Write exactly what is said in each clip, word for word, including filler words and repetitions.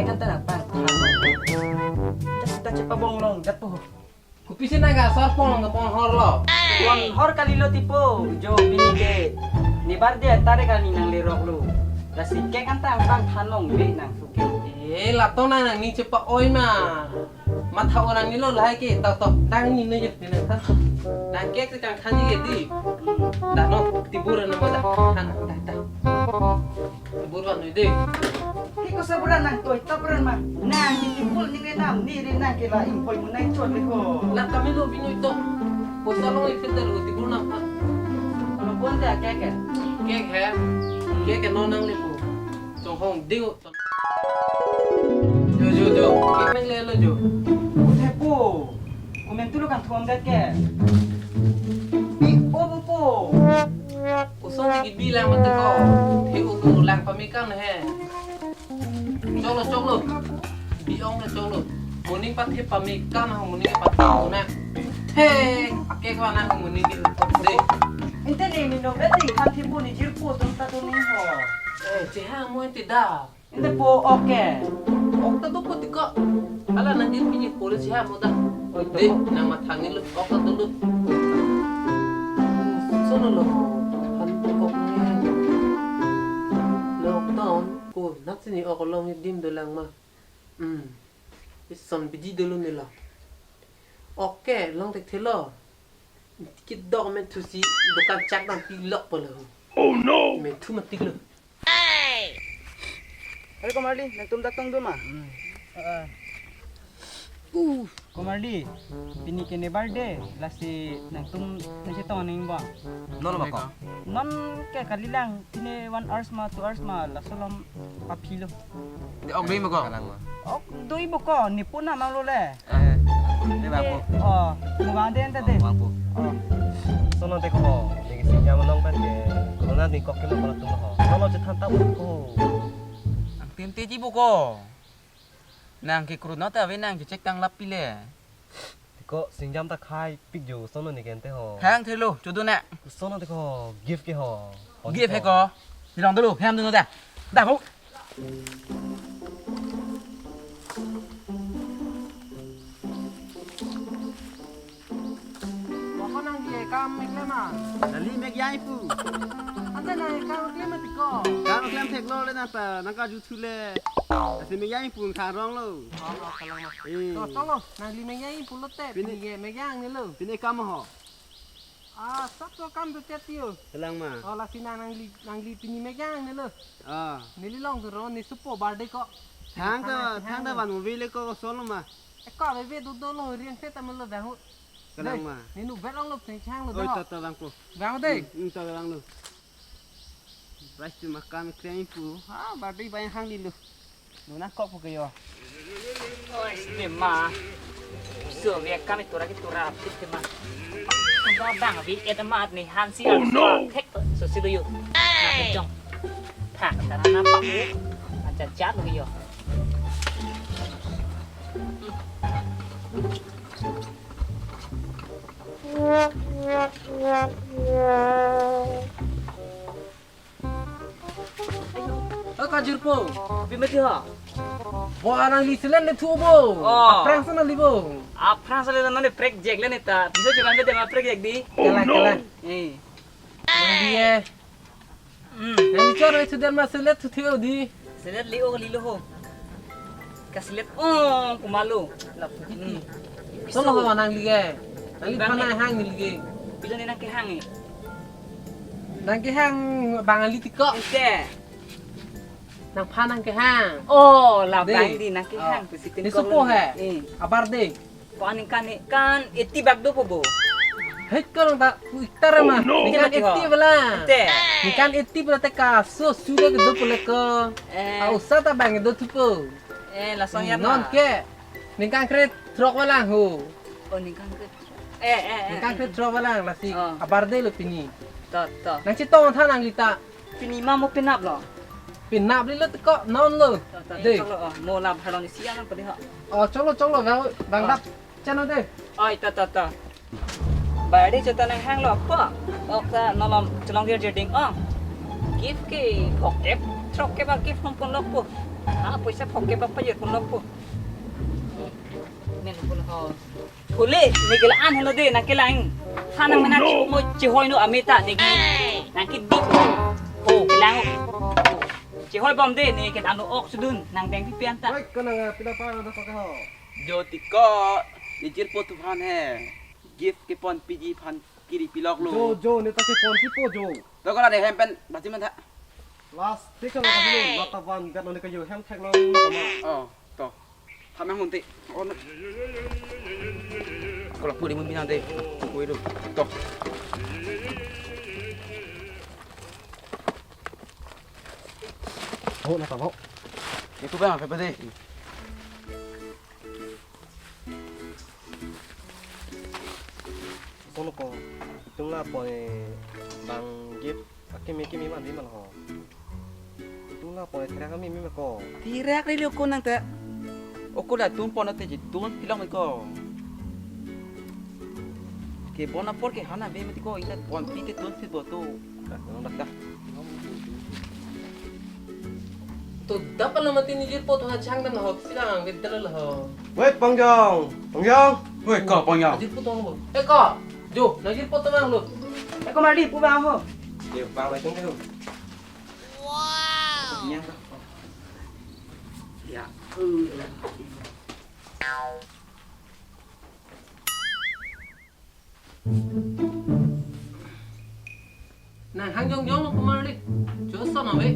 kan ta nangpangthan. Jat ta chepabong longjat po. Kopisi nang asor pon nang pon hor lo. Pon hor kalilo tipo, jo pini ke ne birthday atare kali nanglerok lo. Lasi cake an ta nangpangthan longle nang suke. Eh, latum nang nangning chepa-oi ma. Matha orang ni lo lahai ke, ta to, dang ni ne je, ne nangthan. Nang cake si kangthan ji ke di. Dah no, tibur na mo dah. Than, dah, dah. Tibur ba noi de. Ke kosa bura nangtoi, ta bura ma. Nang ni tibur ni ne nam, ni ri nang ke la impoi mo nangchot le ko. La kami lo bini to. Kosa lo ife ta lo tibur nangthan. Kalau pon ta cake ke. Cake he. Cake ke non nangle po. Chonghong ding. Jo, jo, jo. Cake nangle lo jo. Uthepo. Komen tu lo kangthom det ke. Bi-o po. Koson ke bilang mati ko. He utu lang pamekam he. Choklo, choklo. Bi-ong le choklo. Moning pathe pamekam ha, moning pathe na. He, ake kwa na moning di utu de. Ente ne ni no beti kangthom ni jirpo tum ta tu ni ho. Eh, cheha mo ente da. Ente po ok ke. Ok ta dopo tiko. Hala nang di pini police ha mo da. Oi, to. De, nang mathang ni lo, ok ta dolo. Sono lo. Han ok ni. Lockdown ko nat sini ok long dim dolang ma. Hmm. Ison bidi dolo nila. Ok ke, long tek thelo. Kidok men thusi dukan chak dam pilok pala. Oh no! Men thu matik lo. Hey! Halo Komarli, nangtum dak tong do ma? Hmm. Uh. Komarli, pini ke ne birthday, lasi nangtum nasi tong ning ba. Non ma ko? Non ke kalilang, pini one hours ma, two hours ma, laso lom aphi lo. De ok dei ma ko? Kalang ma. Ok doi bo ko, ne pu na ma lo le. Eh, eh, bang po. Oh, mo bang den ta de. Bang po. Oh. Sono te ko, ne ke sinjam along pen ke, corona ni kok ke lo pala tum ho. Sono chethan ta ko. Nang tim te ji bo ko. Nang ke corona ta ave nang ke cek tang lap pile. Tiko sinjam ta khai pik jo sono ne ke ente ho. Hang thelo, chodo na. Sono tiko gift ke ho. Gift he ko. Dilong dulu, hem dulu dah. Dah, bu. Bako nangli kam meklem ma? Nangli mek yang ipu. Ante nangli kam meklem ma tiko? Kam meklem theklo le nata, nang kaju thu le. Lasi mek yang ipu tharong lo. Oh, oh, kalang ma. Eh. To, cholo, nangli mek yang ipu lote, pini, pini ke mek yang ni lo. Pini kam ho. Ah, sab to kam do chet yo. Kalang ma. Oh, lasi nang nangli, nangli pini mek yang ni lo. Ah. Neli long ro, ne supo birthday ko. Thang ta, thang ta van movie le ko solo ma. Eko ave ave do dolo riang se ta melo bang hu. Kalang ma. Dei, nenu ber ong lo seng chang lo. Oi, dei ho. Ta ta bang po. Bang dei. Hmm, hmm, ta ta bang lo. Price tu makam krem pu. Ha, birthday bang hang di lo. Nuna kok pu ke yo. Oi, sini ma. So, via kami tura ke tura pit ke ma. Tura bang vi et ma ni han si. Oh, no. Thek so si do yo. Na ke chong. Thak ta na pa. Acha chat lo yo. Oi, kajirpo. Pi mati ha? Bo arang li selen le thu bo. Oh. Aphrang sana li bo. Aphrang sana le nane prek jek le neta. Bisa juga nge tema prek jek di. Oh, kalang, no. Kalang. Eh. Nang di eh. Hmm. Nang di chor itu dan mas selet thu theo di. Selet li o li lo ho. Kaselet o kumalo. Lap thu di. Hmm. Sono ko nangli ke. Nangli bang phan ne hang neli ke. Pilo ne nang kehang e. Nang kehang bang ali tiko. Ente. Nang phan nang kehang. Oh, la dei. Bang di nang kehang. Oh. Pusi ne tin supo kong he. Eh. Abar dei. Ko aningkan ne kan eighty bak do po bo. Hei ko nang ta uitar ma. Oh, no. Ningkan eighty bala. Ente. Ningkan eighty bala te kaso sudah ke do pula ko. Eh. Ausa ta bang do thupo. Eh, lason ya non ma. Ke. Ningkan kre throk valang ho. Oh, ningkan kre. Eh, eh, eh. Ningkan kre throk valang lasi. Oh. Abar dei lo pini. To, to. Nang chetong tha nangli ta. Pini ma mo penap lo. Penap li lo teko non lo. To, to, dei. Choklo, oh, mo la bharoni siang nang padi ho. Oh, choklo, choklo, bang, bang dap. Chano dei. Oi, to, to, to. Badi chota nang hang lo po. Ok ta nolom chelong dir jerding ong. Gift ke phok kep, throk kep a gift hom pon lo po. Ah, poisa phongke bak pajir pun lokpo. Men pun ho. Kule, ne ke la-an helo de, nang kelang. Hanang mena mo chehoi no amita ne ke. Nang ke dik. Oh, kelang. Chehoi bom de, ne ke anu ok sudun, nang deng pipi anta. Wek, ko nang, ah, pina pa na pa ka ho. Jo tiko, ne jirpo tu aphan he. Gift kepon piji aphan kiri pilok lo. Jo, jo, ne ta kepon pipo jo. To ko la de hem pen bati man tha. Last, tik lo kasi lo, mata van gat lo ne kayo hem thek lo, mata ma. Oh, to. Tha mang hunti. Oh, no. Ko la puri mun bina de. Ko idu. To. Oh, na ta bo. Itu bang apa de? Kono ko, tung la pon bang gift akimi kimi ma di mal ho. Tung la pon therak kami mi ko. Therak ri lo ko nang ta. Oko la tun pon te ji tun pilong ko. Kepon apor ke hana be mati ko, ita pon pi te tun si bo tu. Nang dak dak. To dap lo mati ne jirpo tu ha chang dan ho, sila ang ke dal ho. Woi, Pangjong, Pangjong. Woi, ko Pangjong. Jirpo tu ho. Eh, ko. Jo, ne jirpo tu mang lo. Eh, ko mari pu bang ho. Ye bang lai tung ho. Wow. Yang ko. Ya. Nang hang jongjong lo kumar li. Choson ave.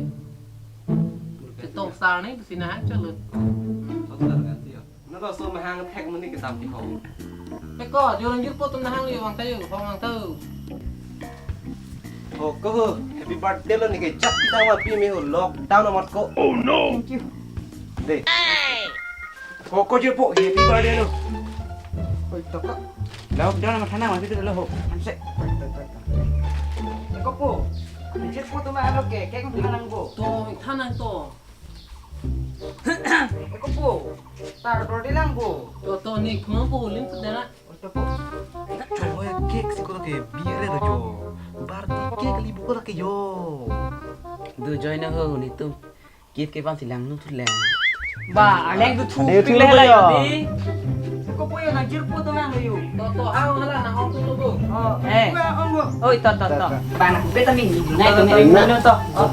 Chetong sar ni pusi nang hang cholo. Nang laso mahang thek muni kedam ti ho. Peko, jo nang jirpo tum nang hang li vang tayo, vang vang tayo. Ho, ko, happy birthday lo ne ke jak kita ma pi me ho, lockdown amat ko. Oh no. Thank you. De. Ko, ko jirpo, happy birthday lo. Oi, to ko. Lockdown amat thanang ma pi tu lo ho. Anse. Ko po. Ni jirpo tum alo ke, ke thanang bo. To, thanang to. Ko po. Tar dor di lang bo. To, to, ni khum ko lim tu dana. Choy cake si ko lake bire do jo. Birthday cake li buko lake jo. Do join na ho netum. Cake ke pan silang nu thule. Ba, aleng do thu. Aleng do thu le le la yo yo. Di. Ko po yo nang jirpo tu nang yo. To, to, hang hala nang ong tu tu bo. Oh, eh. Ko ong bo. Oi, to, to, to. Bang vitamin ni nai to ni to. Oh.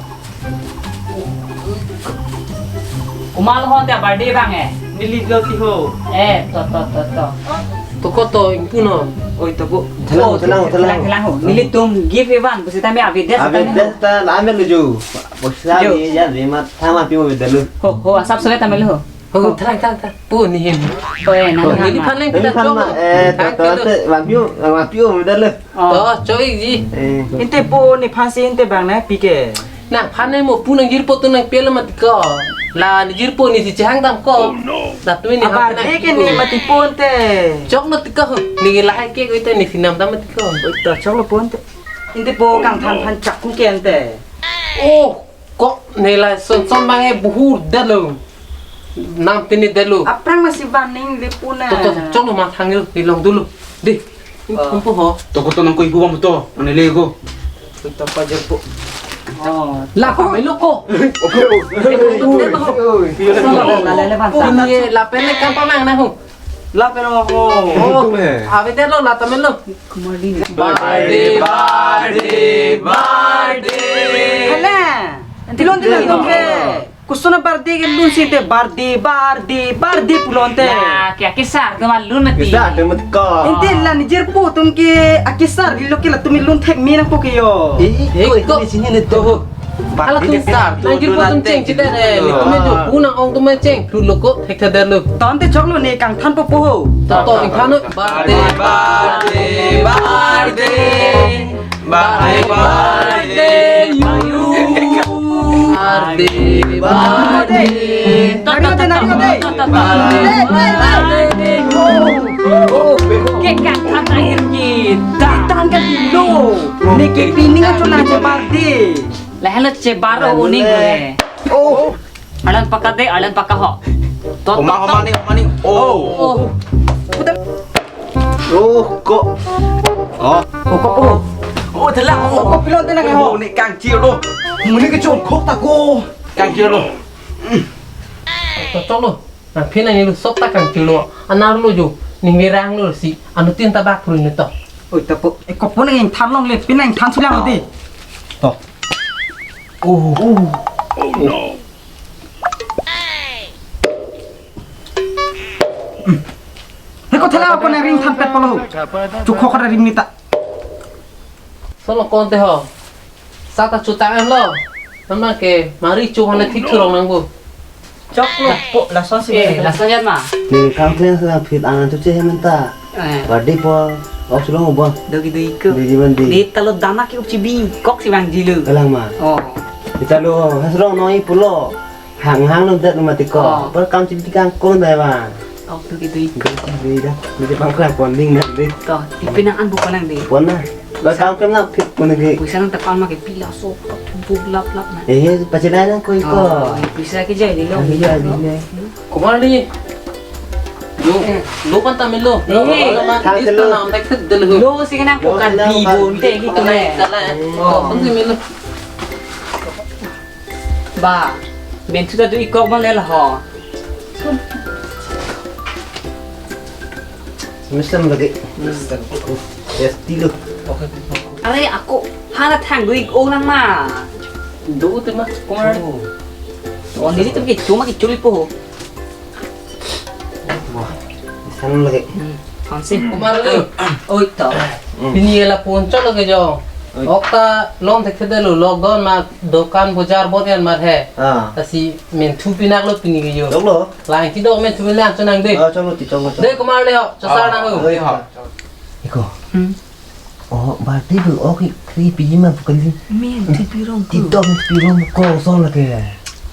Komat lo ho ta birthday bang eh. Neli lo ti ho. Eh, to, to, to, to. To ko to ingpu no. Oi, to ko. Thelang, thelang, thelang. Thelang, thelang ho. Nelitum gift evan, pusita me avides. Avides ta la me luju. Pusita jo. Ni ya ni ma thama pi mo beda lu. Ho, ho, asap sore ta me lu ho. Ho, thelang, thelang, thelang. Pu ni hin. Oi, nang. Ho, neli phan nang neli kita phan jo. Ma, eh, to, to, to, ma pi mo, ma pi mo beda lu. Oh. To, choi ji. Eh. Inte po nephan si inte bang na pi ke. Nangphan ne mo pu nang jirpo tu nang pelo mati ko. La ne jirpo ni si chehang dam ko. Oh, no. La tu ni apa hang de ke ni mati po ante. Chok lo ti ko. Ni lahai ke ko ite ni sinam dam mati ko. Oi, to chok lo po ante. Inte po kangthan phan chak ku ke ante. Oh, ko ne la son son bang e buhur dalo. Nam tini dalo. Aphrang masih baning di puna. To, to, chok lo ma thang lo, ni long dulu. Di. Oh. Kumpu ho. To ko to nang ko ibu bang to. Ane le ko. To pa jirpo. Oh. La pa melo ko. Oke. Oi, oi, oi. Ko ni la pele kan pa mang na ho. La pele ho. Oh. Ave te lo la ta melo. Kumar di ni. Birthday, birthday, birthday. Hala. Tilon tilon ke. Koson a birthday ke lun si te birthday, birthday, birthday pulo ante. La, ke akesar ke ma lun mati. Kesar ke mati ko. Inte la ne jirpo atum ke akesar lo ke latum lun thek me nangpo ke yo. Eh, eh, eh, ko, ko. Ini sini ne to. Hala tum sar, nang jirpo atum cheng chita de. Latum jo pu nang ong atum cheng, lun lo ko thek thek de lo. Tante chok lo ne kangthan po po ho. To, to, ingthan lo. Birthday, birthday, birthday. Birthday, birthday, you. Birthday, birthday. Nari ko de, nari ko de. Birthday, birthday, you. Ke kangthan akhir kita. Tan kan lo. Ne ke pining aja na je birthday. Lahelo chebar lo uning lo he. Oh. Alan paka de, alan paka ho. To, to, to. Oma, oma ni, oma ni. Oh. Oh. Putar. Oh, ko. Oh. Oh, ko po. Oh, thelang. Oh, ko pilon thelang ho. Oh, ne kangchir lo. Muni ke chongkok ta ko. Kangchir lo. Mm. To choklo. Nang phin nangnilu sop ta kangchilo. Anerlo jo. Ning virang lo si. Anuttin ta bak pru ni to. Oi, tapo. E, kopo nang ingthan longle, phin nang ingthan sulang odi. To. Oh. He, ko thala kopo nang ring thanpet polo. Chukho kara ring nita. Solo konte ho. Sata chutak em lo. Nama ke mari chu hana thik thurong nang bu. Choklo. Lapo, lason si. Eh, lason yan ma. Ni kangkleng sa phit angan tu che hem ta. Eh. Birthday po. Ok, sulong bo. Dogi dogi ko. Dogi mandi. Di talo dana ki upchi bi kok si bang jilu. Kalang ma. Oh. Di talo hasrong noi pulo. Hang hang lo dat mati ko. Oh. Por kam chip tikang kong dai ba. Ok, dogi dogi ko. Di da. Di pangklang pon ding na di. To, ipin nang an bu ko nang di. Pon na. Ba kam kem na phit pon ke. Puisa nang tapal ma ke pila so. Buk lap lap na. Eh, pachelai nang koi ko. Oh, puisa ke jai di lo. Ah, iya, iya. Kumar ni. Lo, lo kan tamil lo. Eh. Lo kan tamil lo. Lo si kena ko kan bi bon te gitu le. Oh. Kan tamil lo. Ba, men sudah tu ikok bang le ho. Semester lagi. Semester. Ya, tilu. Are ako hana thang dui ong nang ma. Do te ma, kumar. Oh, nili tu ke cuma ke chuli po. Wah, sana lagi. Hmm, hansi. Kumar le. Oi to. Hmm. Pini la pon chok lagi jo. Oi. Ok ta lom thek thedelo, lockdown ma dokan bojar bot yan mar he. Ah. Tasi men thu pinak lo pini ke jo. Choklo. Lain kidok men thu pinak chonang de. Ah, choklo ti choklo. De kumar le ho, chosar nang ho. Oi, ha. Iko. Hmm. Oh, birthday bu ok kri pi ma bu kali. Men thu pi rong ko. Ti dong pi rong ko son lake.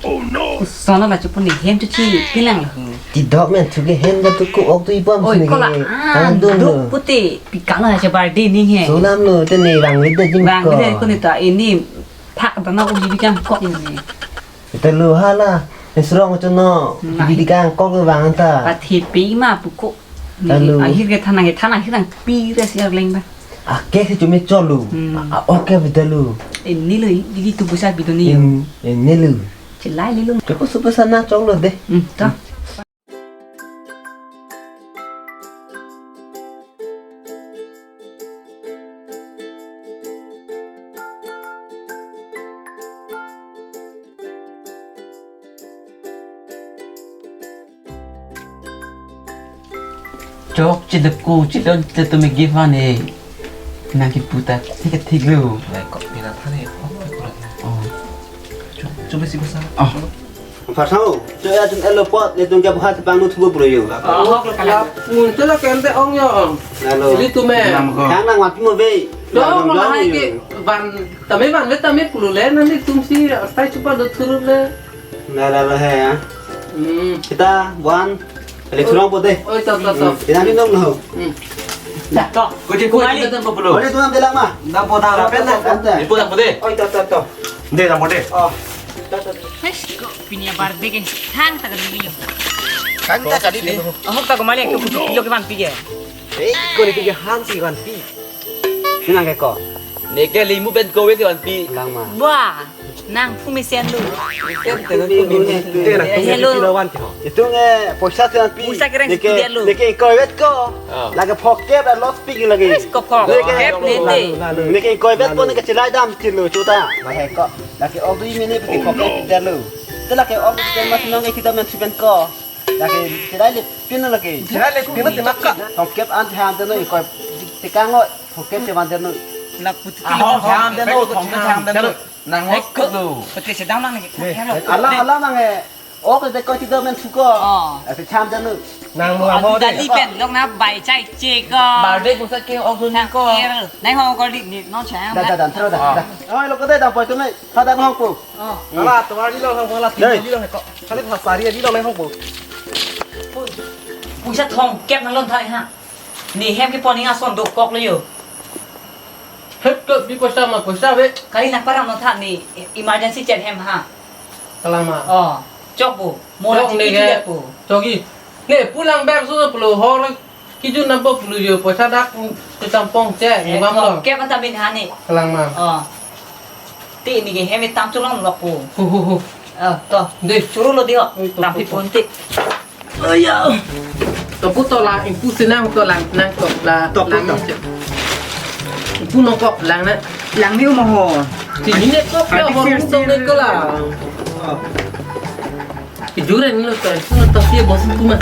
Ko son la chu puni hem chu chi pilang la. Ti dok men chu ke hem da tu ko ok tu ipom. Oi, sini ko la ke. Ah, an dun duk lo. Puti pi kala cha birthday ning he. Solam lo te ne bang le de jim bang ko. Bang le ko ni ta ini thak da na ko di kang kok ni. Ita lo hala, esrong chono, nai. Bidi kang kok vang ta. Pathi pi ma pu ko. Ni, lalu. Akhir ke thanang ke thanang akhir nang pi re siar leng ba. Ake si chume cholu. Hmm. A, a, oke bida lo. Ini lo, ini tu puisa bidoni yo. In, ini lo. Chilai ni lo. Choko super sana choklo de. Hmm, ta. Chok chidep ko chilon te tumi give one eh. Nang kipu ta thik thik lo. Nai kok pina thane hok thik lo. Oh. Chok, chok besi besa. Oh. Pharsang, cho ya tun elo pot, ne tun kya buhat pang nu thubo bro yo. Oh, hok lo kala. Mun cho la kente ong yo. Lalo. Ili tume. Nam ko. Kang nang wapi mo be. Cho mo hai ke van, tame van le tame pulu le, nani tum si astai chupa do thuru le. Lalo he ya. Hmm. Kita one. Ele thurong po de. Oi, to, to, to. Hmm. Kita ni nong no. Hmm. Dah, to. Ko je ko Kumali. Kita tempo pulo. Oi, tu nam de lang ma. Nam po dah. Pen na. Pen na. Ipu nam po de. Oi, to, to, to. De nam po de. Oh. To, to, to. Hais, ko pini birthday ke. Thang ta kali ni. Kan ta kali ni. Oh, ta kumali ek to pilo ke van pi ke. Eh, ko ni ke han si van pi. Nang ke ko. Neke limu pen ko we si van pi. Lang ma. Wah. Nang phu mesen lo. Mesen te nang phu mesen. Te nang phu mesen. Hello. Kilo wan ke ho. Itum nge poisa si van pi. Poisa kereng neke, si dia lo. Neke ingkoi vet ko. Ah. Lake phokep la lot pi lagi. Yes, ko phokep neke. Neke ingkoi vet po neke chilai dam kilo chuta. Lake ko. Lake ok dui mini peti phokep si dia lo. Te lake ok dui mas nong ke kita men suben ko. Lake chilai le pin lake. Chilai le pin mati maka. Phokep an tham te no ingkoi tekang lo. Phokep te van te no. Lak puti. Ah, tham te no, tham te no. Nang hok ko do. Pati sedang nang ni. Ala, ala nang eh. Oh, ke ko ti do men suko. Oh. Ase cham janu. Nang mo amo de. Dali pen lok na bai chai che ko. Bar de ko sa ke ok sun ko. Nai ho ko di ni no cha. Da da da thro da. Da. Oi, lo ko de da poi tu me. Tha da hong pu. Oh. Ala, tomar di lo hong pu, ala, ti di lo ko. Kali tha sari di lo nai hong pu. Puisa thong kep na lon thai ha. Ni hem ke pon ni ason dokok lo yo. Hep ko bi poisa ma poisa ve. Kali nang param no tha ni emergency chet hem ha. Kalang ma. Oh, chok bu. Mora chok chiki ni chile ke bu. Chogi. Ne pulang bag so pulo hor kijun nabo pulo yo poisa dak tu tampong che ni bam lo. Ke mata bin ha ni. Kalang ma. Oh. Ti ni ke hem tam chulong lo bu. Hu hu hu. Ah, to, dei, choro lo dei ho. Oi, to, Tapi to, to. Ponte. Aya. To pu to la, ingpu sinang to lang, nang to la, Top lang to. Ni che. Ingpu nangkok lang na. Lang ni umoho. Sini ne kok ya, Ati hor sir, to sir. Ne ko la. Oh. Ijuren lo to, ingpu na to si bos tu ma.